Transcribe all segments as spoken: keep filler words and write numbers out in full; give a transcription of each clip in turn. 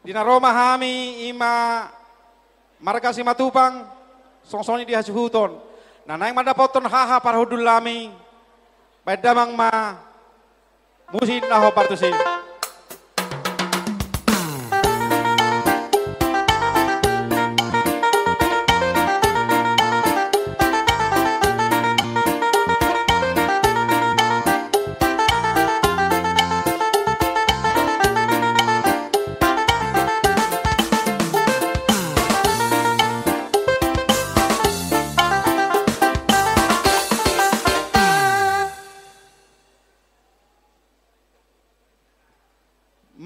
Di na ro ma hami, i ma marga Simatupang, songon i di hasuhuton. Na naeng mandapothon haha parhundulnami, baen damang ma musik na hombar tusi.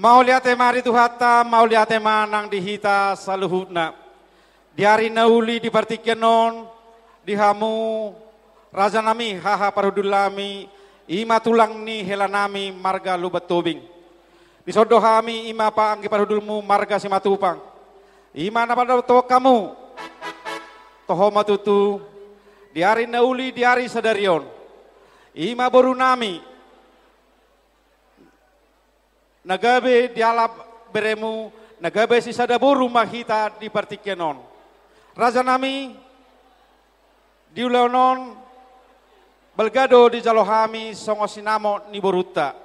Mauliate ma di Tuhanta, mauliate ma nang di hita saluhutna. Di ari na uli di partingkian on, di hamu rajanami, haha parhundulnami, i ma tulang ni helanami marga Lumban Tobing. Dison do hami, i ma anggi parhundulmu marga Simatupang. I ma na mandapothon hamu. Toho ma tutu, di ari na uli, di ari sadari on. I ma borunami, na gabe dialap beremu, na gabe sisada boru ma hita di partingkian on. Rajanami, di ulaon on, balga do dijalo hami songon sinamot ni borunta.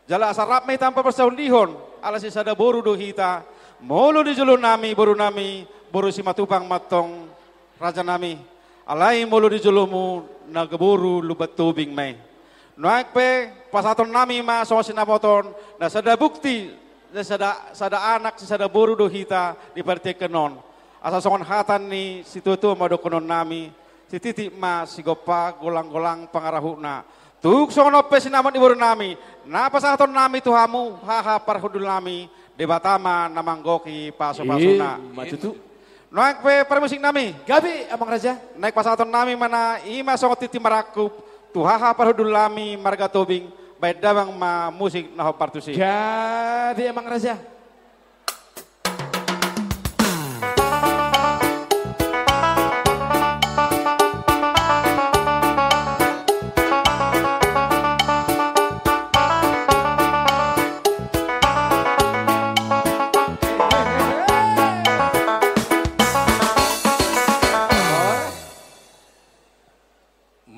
Jala asa rap ma hita parsahundihon, ala sisada boru do hita, molo di jolonami borunami, boru Simatupang ma antong rajanami, alai molo di jolomu na boru Lumban Tobing ma i. Nuaeng pe pasahatonnami ma songon sinamot on, na sada bukti, na sada, sada anak, sisada boru do hita di partingkian on. Asa songon hata ni situatua ma dohononnami, sititi ma sigompa, golanggolang pangarahutna. Tung songon on pe sinamot ni borunami, na pasahatonnami tu hamu, haha parhundulnami, Debata ma na manggohi pasupasuna. Ima tutu. Nuaeng pe parmusiknami. Gabe, amang raja. Naeng pasahatonnami ma na i ma songon tintin marangkup tu haha parhundulnami marga Tobing, baen damang ma musik na hombar tusi. Gabe, amang raja.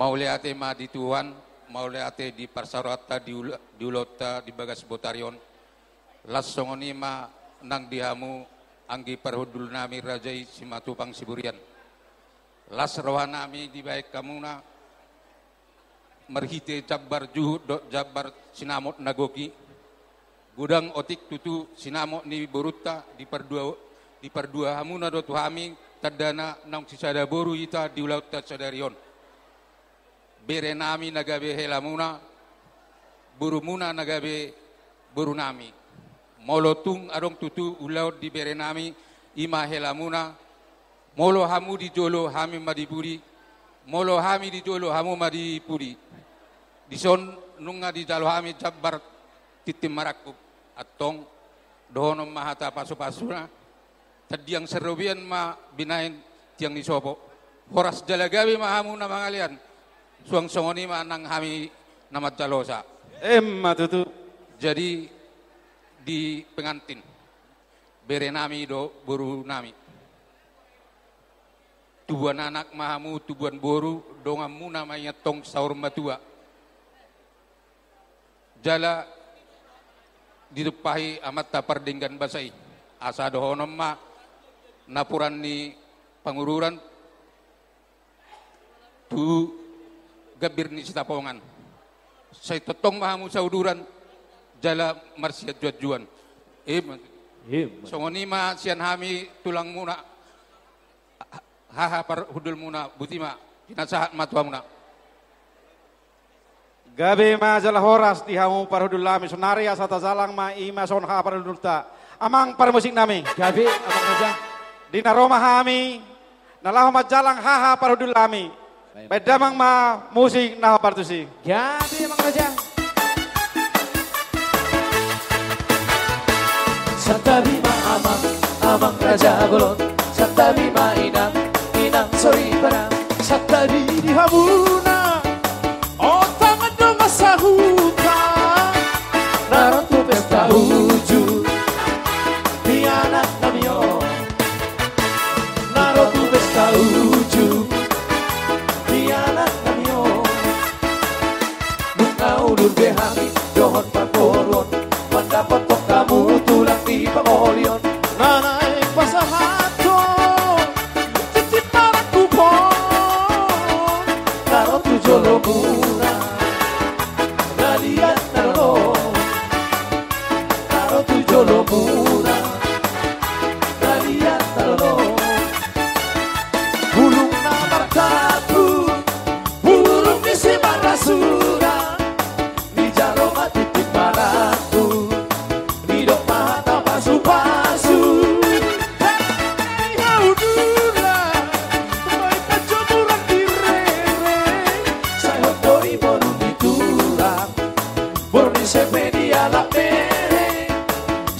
Mauliate ma di Tuhan, mauliate di parsaoranta, di ula-, di ulaonta di bagas botari on. Las songon i ma nang di hamu anggi parhundulnami raja i Simatupang Siburian. Las rohanami dibaen hamuna marhite jambar juhut dohot jambar sinamot na gok i. Godang otik tutu sinamot ni borunta dipardua, dipardua hamuna do tu hami, tandana naung sisada boru hita di ulaonta sadari on. Berenami na gabe helamuna, borumuna na gabe borunami. Molo tung adong tutu ulaon di berenami, i ma helamuna, molo hamu di jolo, hami ma di pudi, molo hami di jolo, hamu ma di pudi. Dison nunga dijalo hami jambar tintin marangkup, antong dohonon ma hata pasupasuna. Tandiang Sarrobean ma binahen tiang ni sopo. Horas jala gabe ma hamu na mangalean. Suang songon i ma nang hami na manjalosa. Ima tutu. Jadi di pengantin, berenami dohot borunami. Tubuan anak ma hamu, tubuan boru, donganmuna ma i antong saur matua. Jala ditumpahi amanta pardenggan basa i, asa dohonon ma napuran ni Pangururan tu gambir ni Sitapongan. Sai tongtong ma hamu sauduran jala marsianjuanjuan. Ima. Ima. Songon i ma sian hami tulangmuna, haha parhundulmuna, botima, pinasahat ma tu hamuna. Gabe ma jala horas di hamu parhundulnami, saonari asa tajalang ma i ma songon haha parhundulta. Amang parmusiknami. Gabe, amang raja. Di na ro ma hami, na laho manjalang haha parhundulnami. Baen damang ma musik na hombar tusi. Gabe, amang raja. Santabi ma amang, amang raja bolon. Santabi ma inang, inang soripada. Santabi di hamuna, on tangan dongan sahuta, na ro tu pesta hujur.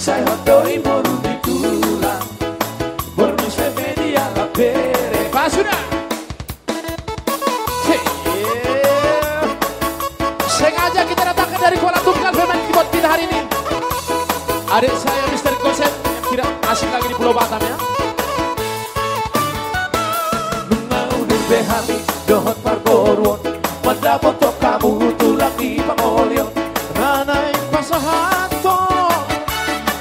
Sai hot do i boru ni tulang. Bornus F M Media Lampere. Pas sudah. Sip. Sengaja kita datangkan dari Kuala Tunggal pemain keyboard kita hari ini. Adik saya Mister Gosep yang tidak asing lagi di Pulau Batam ya. Nunga udur be hami dohot parboruon, mandapothon hamu tulang di pangolion. Na naeng pasahathon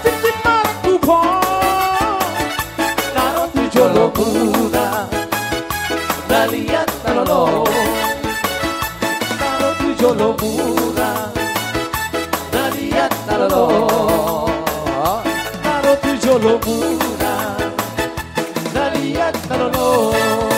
tintin marangkup on, na ro tu jolomuna na liat na lolo. Na ro tu jolomuna na liat na lolo. Na ro tu jolomuna na liat na lolo.